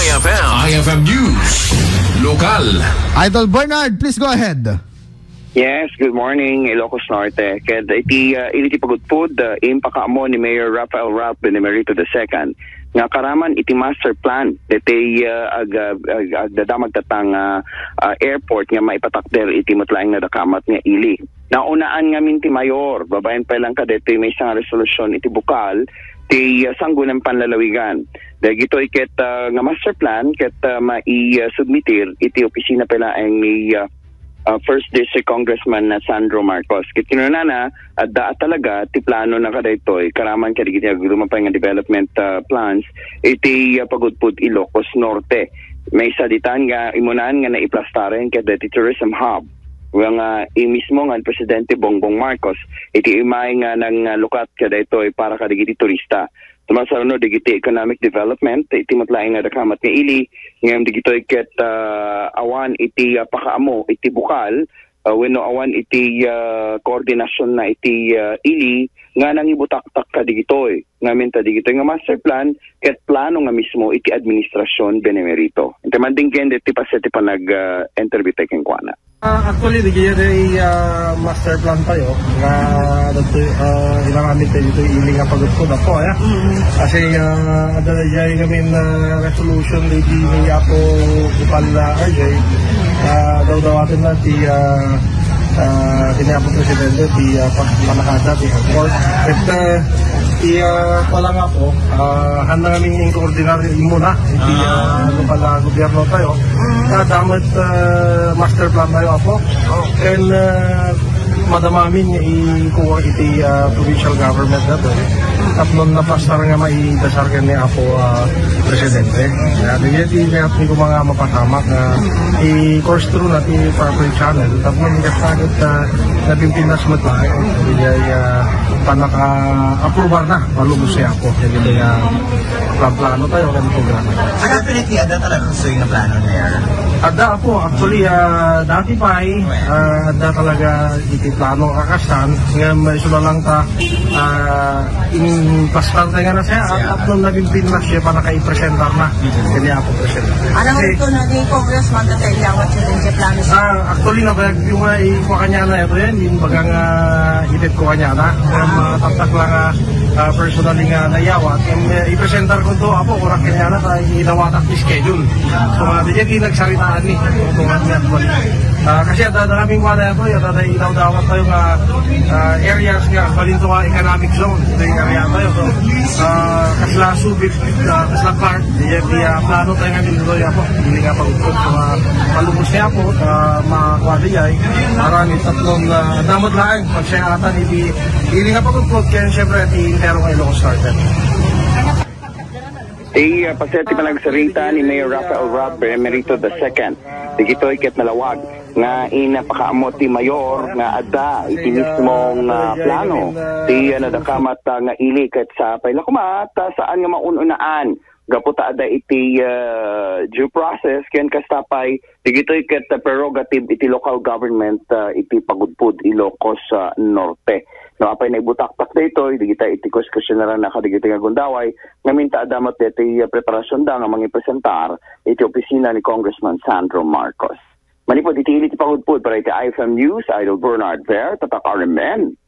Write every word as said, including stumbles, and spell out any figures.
F M. I F M News. Lokal. Idol Bernard, please go ahead. Yes, good morning, Ilocos Norte. Ket iti, uh, iti pagudpod, uh, impakaammo ni Mayor Rafael Ralph Benemerito the second nga karaman iti master plan deti, uh, ag-, ag-, ag-, agdadamag tatang, uh, uh, airport nga maipatakder iti met laeng nga dakamat nga ili. Naunaan ngamin ti mayor, babaen pay lang kadaytoy maysa nga resolusyon iti bukal ti, ah, Sangguniang Panlalawigan. Dagitoy ket, ah, nga master plan ket, ah, mai-, ah, submitir iti opisina pay laeng ni, ah, ah, First District Congressman na Sandro Marcos. Ket kinunana, adda a talaga ti plano na kadaytoy, karaman kadagiti agduma pay nga development, ah, plans iti, ah, pagudpod Ilocos Norte. Maysa ditan nga imunan nga naiplastareng ket daytoy tourism hub. Nga, nga, i mismo nga ni Presidente Bongbong Marcos, iti imay nga nanglukat kadaytoy para kadagiti turista. Sumasaruno dagiti economic development, iti met laeng nga dakamat nga ili, ngem dagitoy ket, ah, awan iti, ah, pakaammo, iti bukal, ah, wenno awan iti, ah, koordinasyon na iti, ah, ili, nga nangibutaktak kadagitoy. Ngamin ta dagitoy nga master plan, ket plano nga mismo iti administrasyon Benemerito. Inta man din ken deti paset ti panag, ah, interview tayo kenkuana. Ah, actually, di kaya day, ah, master plan tayo nga dito, ah, inaramid tayo dito ili nga pagudpod apo, ya. Mm. Kasi, ah, ada na jay ngamin, ah, resolution di di ni Apo Kupal, ah, R J. Ah, daw dawatin na ti, ah, ah, kini Apo Presidente, ti, ah, pa-, panakada, ti airport. At, ah, ti, ah, pala nga po, ah, handa ngamin yung koordinar muna, ti, ah, ano pala, gobyerno tayo. Kada met, ah, master plan tayo, Apo. And, ah, madamamin nga ikuha iti, ah, provincial government na to. Tapno napasar nga maidasar ken ni Apo, ah, Presidente. Kaya di niya ti kaya ti mga mapasamak nga i-course through na ti proper channel. Tapno ni kasagot, ah, napimpinas mo tayo. Kaya, ah, panaka-aprobar na. Malubos siya po. Jadi, ah, plan-plano tayo kan programa. Sa kapilit ni Ada talaga gusto yung plano niya. Ada po, actually, ah, dati pa eh, ah, ada talaga iti plano kakasan, nga may sulalang ta, ah, in pastor tayo nga na siya, at Siya. At nung naging pinlas siya, para kay presentar na. Mhm. Kanya ako presentar. Ano Kasi ito na ni Congressman Tatay Liawat yung plano siya? Ah, actually, nabayag yung, ah, ikuha kanya na ito yan, yung bagang, ah, itip ko kanya na. Ang, ah, tatak lang, ah, ah, personally nga nayawa. Yung, eh, i-presentar ko to, apo, oras kanya na, tayo inawatak ni schedule. So, ah, di niya di nagsaritaan ni. Ito nga niya, actually. Ah, kasi ang dadaming wala ito, yung dadaming daw dawat tayo nga, ah, areas nga, palinto nga economic zone. Ito yung area tayo. So, ah, kasla subit, ah, kasla part, di niya di, ah, plano tayo nga dito, apo. Hindi nga pag-upot, mga palubos niya po, ah, mga kwadi ay, marami tatlong, ah, damot lang, pagsayatan, hindi, hindi nga pag-upot, kaya siyempre, at intero nga Ilocos Norte. Ti, ah, paset ti panagsarita ni Mayor Rafael Rob Benemerito the second. Digitoy ket nalawag nga inapakaammo ti mayor nga adda iti mismong, ah, plano ti, ah, nadakamat, ah, nga ili ket sa pay la koma ta saan nga maun-unaan gapu ta adda iti, ah, due process ken kasta pay digitoy ket prerogative iti local government, ah, iti pagudpod Ilocos, ah, Norte. No, apay naibutaktak daytoy, digita iti kuestionaran na kadigitoy nga gundaway, ngamin ta adda met daytoy, ah, preparasyon da nga mangipresentar iti opisina ni Congressman Sandro Marcos. Manipud iti ili ti pagudpod para iti I F M News, Idol Bernard Ver, Tatak R M N.